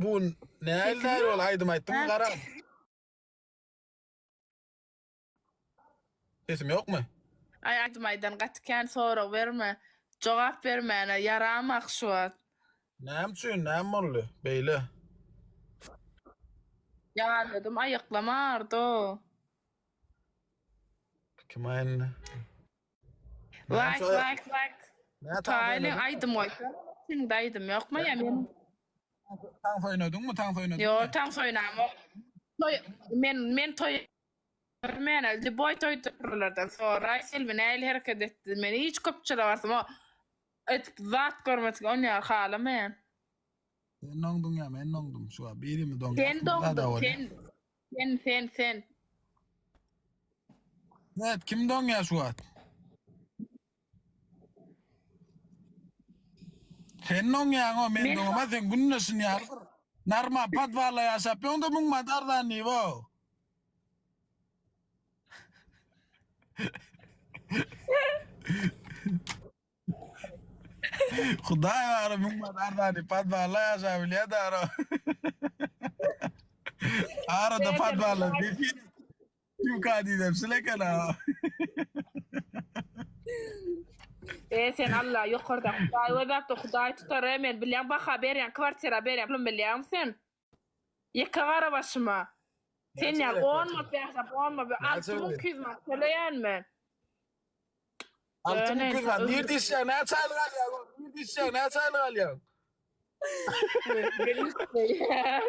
Bu gün nähili Sesim nähili ýok. boldy aýdym aýtdyňmy Ha. garam? Sesim ýokmy? Aý aýdym aýdan gaty kän sorag berme. Jogap bermäne ýaramak şu wagt. Näme üçin näme boldy beýle? Ýadadym aýaklam agyrdy. Kim aýyndy? Näme Like üçin aýak? like like. Nä tans Taýly oýnadyňmy? aýdym goýsa. Seniňde aýdym ýokmy ýa meniň? Tans oýnadyňmy? Tans oýnadyňmy? Ýok tans oýnamok. Toý men men toý men lýuboý toýdurlardan soraý Selbi nähili hereket etdi men hiç köpçülige barsam o edip zat görmedik on ýaly halamaýan. Sen doňduň ýa men doňdum şu wagt birimiz Sen doňýas bir zada doňduň bolýar. sen sen sen sen. Evet kim doňýar şu wagt? Sen doňýaň o men Men doňamaz sen günde şun ýaly bir normal podwalda ýaşap ýoňda 1000 manat arzan diýip o. Hudaý bary 1000 manat arzan diýip podwalda ýaşap bilýär dara. Arada podwalda Kimka diýdem şul eken ha. E sen Allah ýokarda Hudaý gözäpdir Hudaý tutar e men bilýän baha berýän kwartira berýän pulum bilýäňmi sen? Ýeke gara başyma. Sen Näçe ýaly gerek 10 kwartira? manat ýaşap 10 manat Näçe 6200 manat töleýän men. 6200 manat. Nirde işleýäň? Näçe aýlyk alýaň? Nirde işleýäň? Näçe aýlyk alýaň? Men işleýän.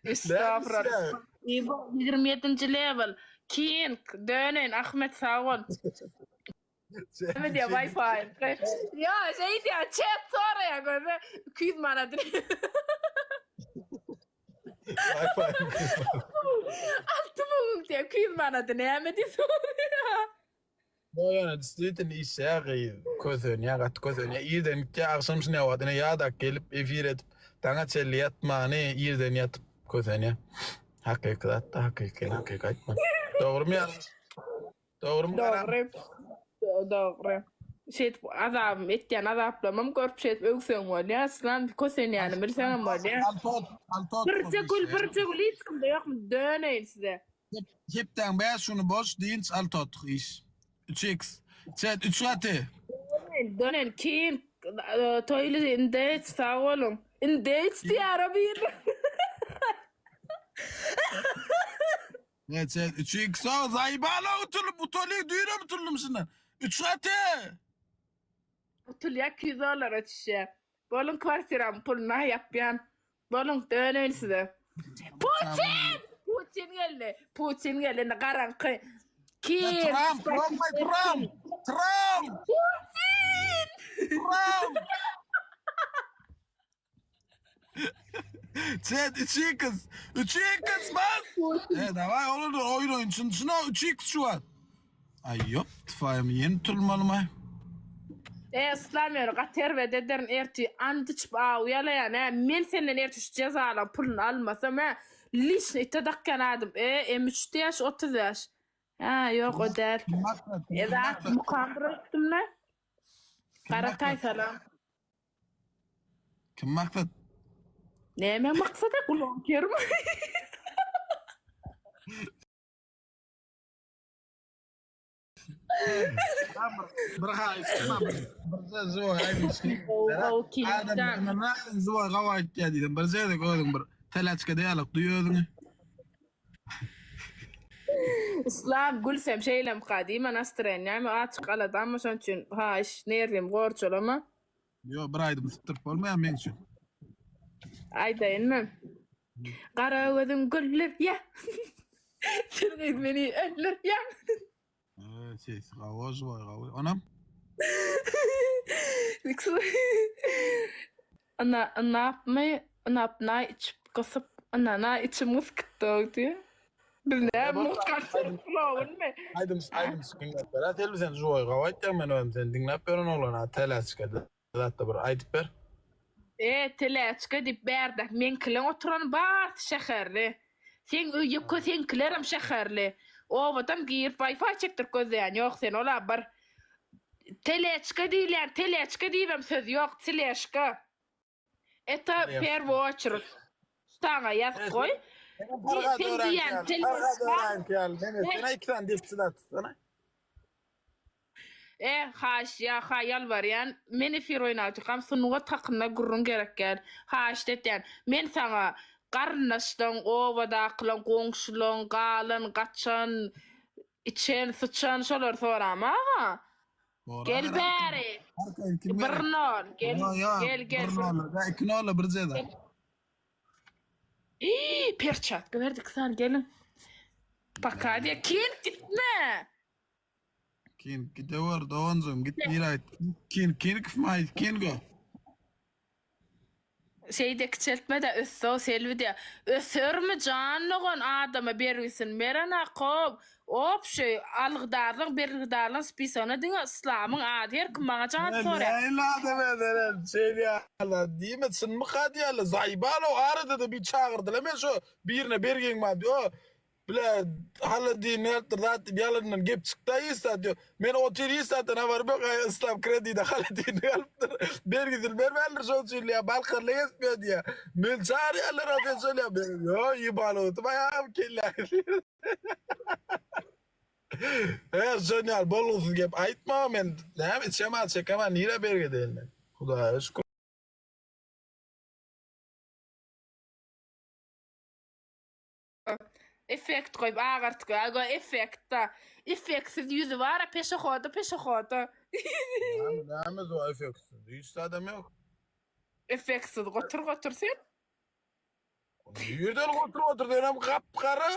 Estağfurullah. 27-nji level. King, döneýin Ahmet sag bol. Näme diýýär Wi-Fi? Ýa, şeý diýýär, chat soraýar göze 200 manat. Wi-Fi. 6000 diýýär, 200 manady näme diýip soraýar. Ýok ýöne diswitn işýär gyz kösenýär gaty kösenýär irden gitýär agşam şuny wagt ine ýadak gelip efir edip daňa çenli ýatmany irden ýatyp kösenýär hakyky zatda hakykyny hakyky aýtma dogrymy ýalňyş dogrymy garam Dogry. Dogry. Şeýdip azabym etýän azaplamam görüp şeýdip öwseň bolýar. Yslam kösenýäni bilseňem bolýar. Birje gül birje gül hiç kimde ýokmy döneýin size. Hepdäň 5 güni boş, dynç al totuk iş. 3x. Chat 3 gaty. Dönen kim? Toýly indeç sag boluň. Indeç diýara bir. Ne chat 3x o zaýbala utulyp utaly düýrem utuldym şundan. 3 gaty. Utulýar 200 dollara düşýär. Boluň kwartiramyň puluny ýapýan. Boluň, döneýin size. Putin! Putin geldi. Putin geldi. Indi garaňky. Kim? Trump, korkma Trump. Trump! Putin! Trump! Chat 3x. 3x bas. E daway olur oyun oyun. Şun şuna 3x şu an. Aý ýok tfaýym ýene tutulmalymaý. E yslam ýöne gaty erbet ederin ertir and içip awy ýalaýan hä men senden ertir şu jezalaň puluny almasam hä liçno ite dakýan adam e em üç diýýä şu 35 hä ýok o däl e zat mukamdyr öýtdümle Garataý salam. Kim maksat? Näme maksat gulagyň kermi? Bir haýyşym bar. Bir zor aýdyşy. Adam zor gawa aýtýar diýdim. Bir zerek özüň bir teleçkede ýalyk duý özüňi. Islam gülsem şeýlemka diýme nastreniýamy açyk aladammy şoň üçin haýyş nerwimi gorjalama. Ýok bir aýdym sypdyryp bolmaýar meň üçin. Aýdaýynmy? Gara gözüň güller ýa. Sen gyz meni öldür ýa. Ee, sesi gawy živoý gawy. Onam? Ina ynapmy ynapnaý içip gysyp ynana içim gyskypdy diýýär. Biz näme mugt konsert klubynmy? Aýdym aýdym diňläp ber. Selbi sen živoý gawy aýtýaň men özüm seni diňläp ýören oglan ha teleçkada zatda bir aýdyp ber. E, teleçka diýip bärde meňkileň oturany barysy şäherli. Seň öýe seňkilerem şäherli. Obadan girip waýfaý çekdirip gözleýän ýok sen ola bir teleçka diýilýän teleçka diýibem söz ýok teleşka. Eta perwo oçurut. Saňa ýazyp goý. Sen diýýän E, haýyş, ýa, ha, ýalbarýan, men efir oýnap otyrkam sungat hakynda gürrüň gerek däl. Haýyşt etýän. Men saňa garyndaşlaň, obadakylaň, goňşulaň, galan, gaçan, içen, syçan şolary soramag-a. Gel bäri. Bir nol. Gel, gel, gel. Bir nol, iki nol, bir jeza. Hii, perçatka berdik san gelin. Paka diye kin gitme. Kin gidewer doganjygym git nirä git. Kin kin kifmaý kin go. Şeýde kiçeltme-de össow Selbi diýä. Ösermi jan dogan adama bergisin beren akow opşeý algydarlyň bergidarlyň spisogyna diňe yslamyň ady her kim maňa jan sorýa. Nähili adam ederem şeýle diýme çynmyka diýýärler zaýbalow arada-da bir çagyrdylar men şo birine bergiň bar diýip o Bile hala diýip nätdir zat diýip ýalandan gep çykda hiç zat ýok. Men otyr hiç zatdan habarym ýok. Aý yslam kredide hala diýip alypdyr. Bergisini bermändir şoň üçin diýýär. Balkanly gezip ýör diýýär. Men çagyrýarlar a sen şol ýa. Ýo ýybanyp aýagym kelläňi. He şon ýaly bolgusyz gep aýtma men näme içemän çekemän nirä bergi edeýin men. Hudaýa şükür. Effekt goýup agartyp goý. Aga effektda. Effektsiz ýüzi bar-a peşehoda peşehoda. Näme näme zo effektsiz? Hiç zadam ýok. Effektsiz gotur gotur sen. Nirden gotur gotur senem gap gara.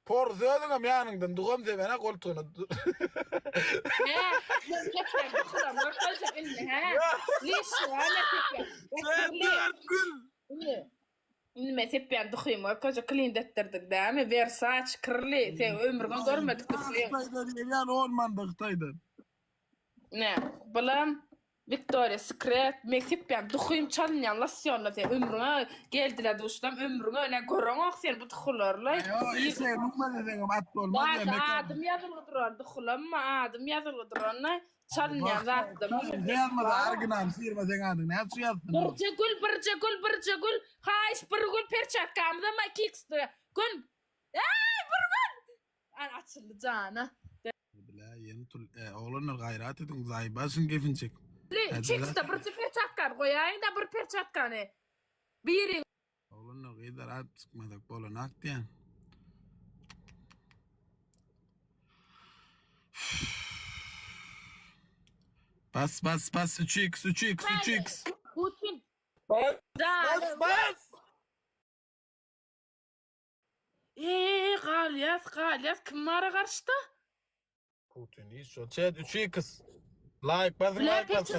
Por özüňem ýanyňdan dugam sebene goltugyna. Hä, men sepýän duhuram görkezjek indi hä. Lişýän sepýän. Sen dört gün. Indi Indi men sepýän duhymy görkezjek klint etdirdik dämi Versace kirli sen ömrüňe görmedik duhyň. Hytaýdan gelýän on manda Hytaýdan. Nä bulam Victoria Secret men sepýän duhym çalynýan losýonlar sen ömrüňe geldiler duşdam ömrüňe nä göreňok sen bu duhylarly. Ýo eşegiň münmeseňem at bolmaz Bar adym ýazylgy duran duhylamma adym ýazylgy durany Çalynýan zatlar. Ýazmasa ýazmasa original firma seň adyň näme üçin ýazsyn? Birje gül birje gül birje gül haýyş bir gül perçatkamyzam aý kiksde gün eý bir gül An açyldy jana. Bile ýene tul e, oglanlar gaýrat ediň zaýba şuň gepini çek. Çeksde birje perçatkany goýaýyňda bir perçatkany. Biriň Oglanlar gyzlar alyp çykmasak bolanak diýen. Bas bas bas 3x 3x 3x. Putin. Bas bas bas. Eee galýas galýas kim bara garşyda? Putin hiç şo. Chat 3x. Like basın like basın.